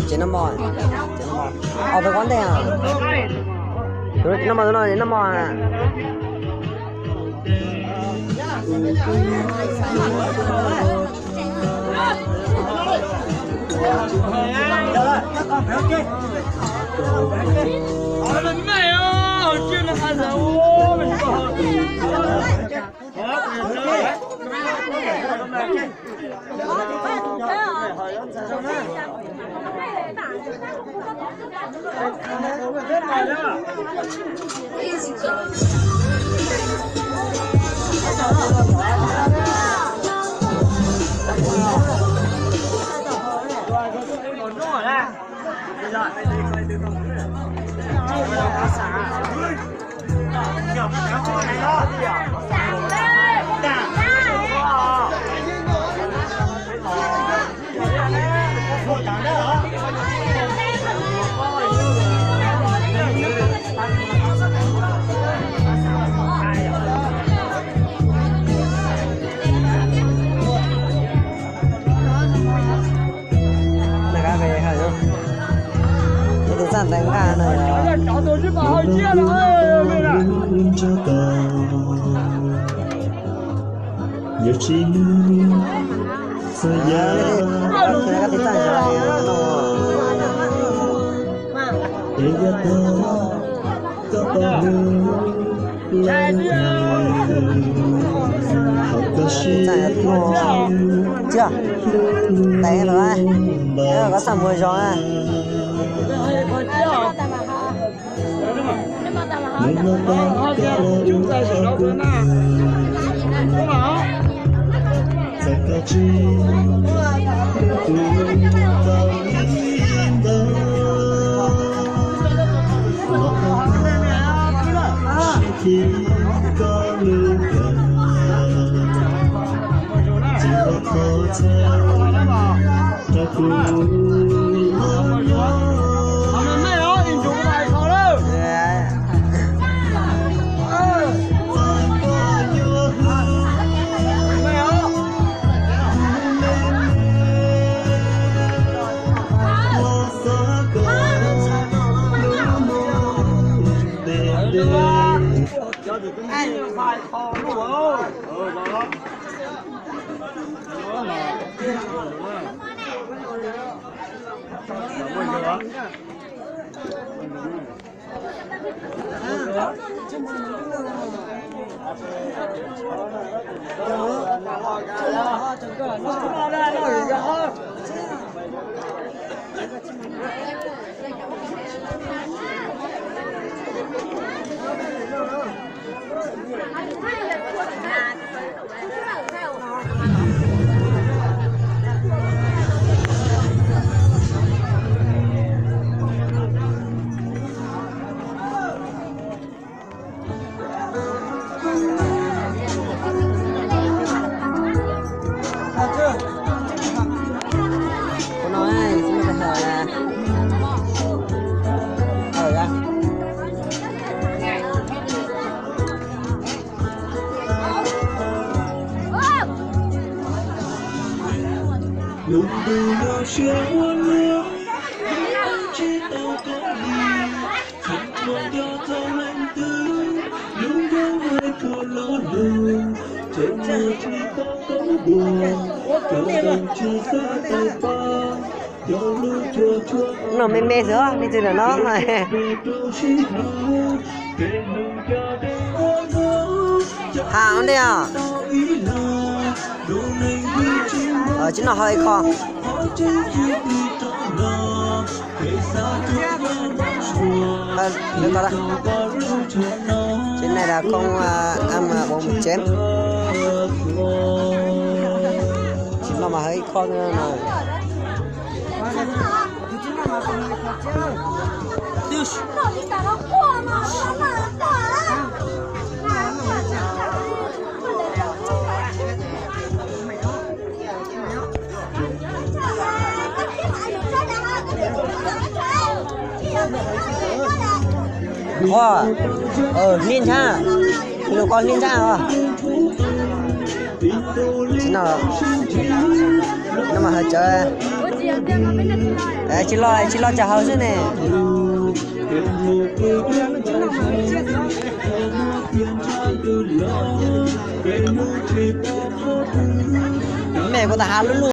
Ces noj mov, ces noj mov. Os, peb kob ntej os. Tus no ces noj mov, tus no ces noj mov. Tus txaj ntev nqa no. Txaj no, txiv, tais lawm, koj txaj muag zog na. Noj me me xwb, me ntsis ntawm no. Ha ntej os. Tsis noj ho ib qho. Ces nai là con ăn một chén. Tsis noj mas ho ib qho no. Ua, hlib ntshab, lus koj hlib ntshab os. Tsis noj. Tsis los, tsis los tsam haus xwb ne. Mej kuv tas ha lub lub